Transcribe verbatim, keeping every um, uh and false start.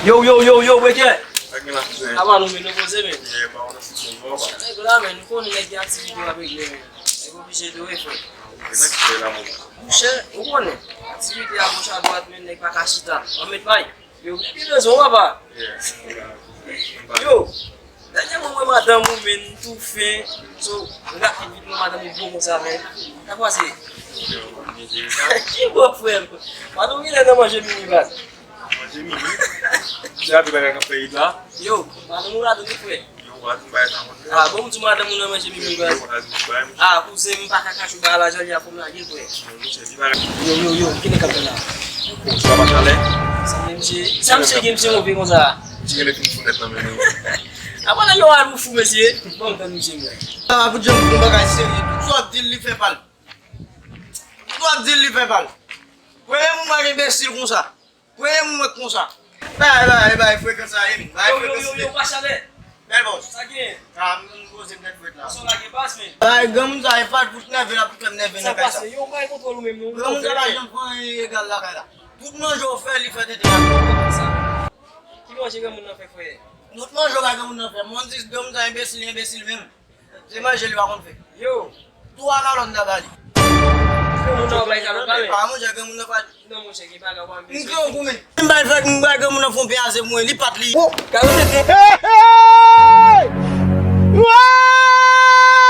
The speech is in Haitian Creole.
Yo, yo, yo, yo, Breke! Sa gen la, kouzen? Apa nou, men, nou poze, men? Yeah, pa w nan sitiyasyon, papa. Nèg la, men, nou konnen nèg gen aktivite w ap regle, men. Nèg oblije dwe, frè. Nèg fè la, mama. Monchè, ou konnen. Aktivite a goch a dwat, men nèg pa ka chita. Ann met pay. Yo, gen bezwen w, papa. Yeah. Yo, dènyèman, mwen, madanm ou, men, toufe. So, rapid, vit, mwen, madanm ou gwo konsa, men. Sa k pase? Yo, manje. Ki bon, frè m? Madanm ou genlè nan manje mimi, baz. Manje mimi. Se a tou bagay k ap fè it la. Yo, madanm ou la tou, frè. Yo, w a di m bagay sa, mwen. Ah, bon, m di madanm ou nan manje mimi, baz. Yo, w a di m bagay, mwen. Ah, kouzen, m pa ka kache w bagay la, jan li a fò m lage l, frè. Yo, mwen, se ti bagay. Yo, yo, yo, ki nèg k ap fè la? Bon, sa pa chalè? Sa menm, misye, sa misye gen, misye move konsa? Ti gen de fin fou nèt nan men nou. Apa nèg yo al ou fou, mesye? Bon, m tann misye, mwen. Sa va pou Django, yon bagay serye. Tout sa w ap di l, li fè pa l. Tout sa w ap di l, li fè pa l. Premye moun m wè k enbesil konsa. Premye moun mwen konsa. Bay, bay, bay, frekan sa ye, men. Bay, yo, yo, frekan yo, yo, pa chalè. Bèl bòs. Sa gen? Ah, m poze m nèt frèt la. Sa lage baz, men. Bay, granmoun sa, e pa tout nève la pou fè m nève nan kay sa. Sa pase? Yo, bay kontwòl ou menm, non. Granmoun sa pa janm fè anyen egal lakay la. Tout manje w fè, li fè tenten. Ki manje granmoun nan fè, frè? Tout manje w bay granmoun nan fè. Mwen di granmoun sa enbesil, li enbesil menm. Se manje li pa konn fè. Yo. Twa galòn ta ba li. Granmoun nan bay galòn pa men. Pa manje granmoun nan pa. Non, monchè, gen bagay w ap M gen yon goumen. M bay fèk, m bay granmoun nan fon pyaze mwen, li pat li. Oh, galon tete. Hey, hey! Wouy!